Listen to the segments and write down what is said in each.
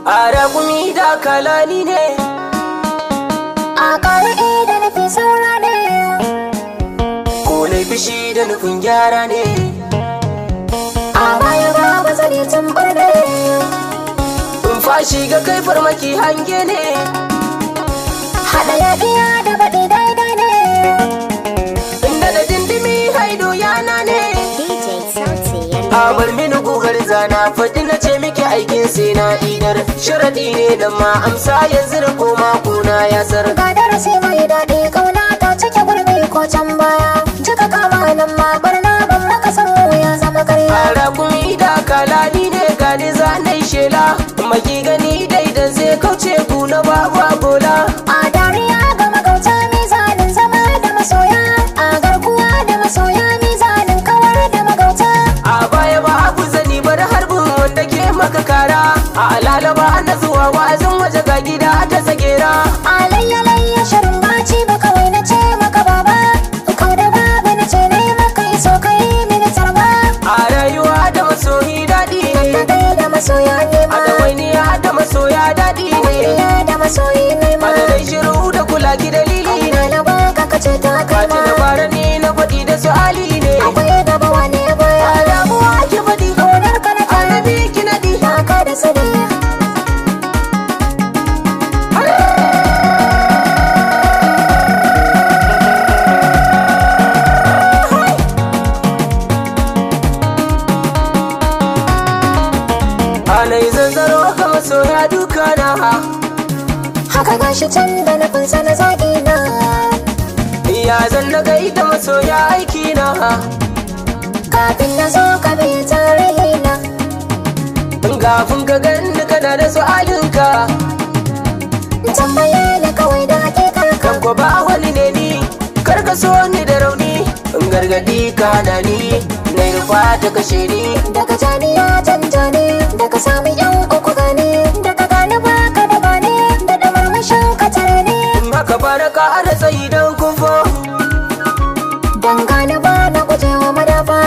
A raƙumi da kalani ne. A ƙara da nufi saura ne. Ko na fishi da nufin gyara ne. A baya babu zane tambar ne. In fashi ga kai farmaki hange ne. Haɗa yaɗiya da baɗi daidai ne. Inda da dindimi haido yana ne. DJ Sauti yana. A bar mini gugar zana faɗi na ce miki aikin sai na idar. Sharaɗi ne da ma amsa yanzu da koma kuna ya sar. Ga darasi mai daɗi ƙauna ta cike gurbi ko can baya. Jika kama nan ma barna ban maka san ya zama karya. A raƙumi da kalani ne gani zanai shela. Maki gani daidan zai kauce ku na babu bola. A dariya ga magauta mizanin zama da masoya. A garkuwa da masoya mizanin kawar da magauta. A baya ba abu zani bar harbin wanda ke maka kara. A alalaba na zuwa wa'azin waje ga gida ta tsagera. A layya layya shirin baci ba kawai na ce maka baba. Kau da babu na ce na yi maka iso ka yi mini tarba. A rayuwa da masoyi daɗi Na ne. gaida masoya A nema. ɗawainiya da masoya daɗi ne. Ɗawainiya da masoyi nema. A da shiru da kula ki dalili ne. Na na baka ka ce ta Fati kalma. na bara ni na faɗi da su'ali ne. Akwai gaba wane baya. A damuwa ki faɗi. Ƙaunar ka na A rabi ki naɗi. Taka da sani. A nai zanzaro ga masoya duka na. Haka gashi can da nufinsa na zagi na. Ya zan na gaida masoya aiki na. Kafin na zo ka bi tarihi na. Kafin ka ganni kana da su'alinka. Tambaye ni kawai da hakikar ka. Kan ko ba wani ne ni. Kar ka so ni da rauni. In gargadi ka hana ni. Na rufa ta kashe ni. Daga janiya canja ne. Daga samun yan uku gane. Daga gane baka da bane. Da damarmashin ka tare ne. In haka ba na ƙara tsayi don kumfo. Dan gane ba na gujewa madafa.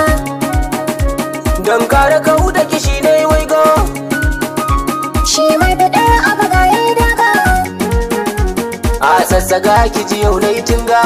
Don kare kau da kishi ne waigo. Shi mai biɗar abu ga yayi daga. A sassaga ki ji yau na yi tunga.